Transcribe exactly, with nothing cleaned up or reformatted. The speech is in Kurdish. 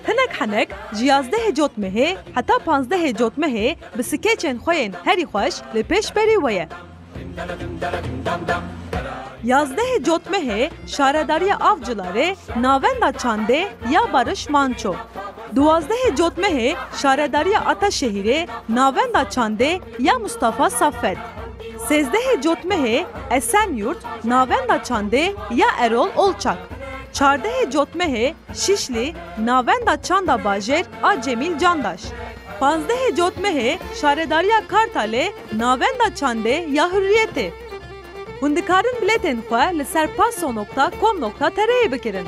Hinek henek ji yazdehê Cotmehê heta panzdehê Cotmehê bi skeçên xwe yên herî xweş li pêşberî we ye. Yazdehê Cotmehê Şaredariya Avcılarê navenda çandê ya Barış Manço. Duwazdehê Cotmehê Şaredariya Ataşehîrê navenda çandê ya Mustafa Saffet. Sêzdehê Cotmehê Esenyurt navenda çandê ya Erol Olçak. Çardehê Cotmehê Şişlî navenda çanda bajêr a Cemîl Candaş. Panzdehê Cotmehê Şaredariya Kartalê navenda çandê ya Hurriyetê. Hûn dikarin bilêtên xwe li ser paso nokta com nokta T R'yê bikirin.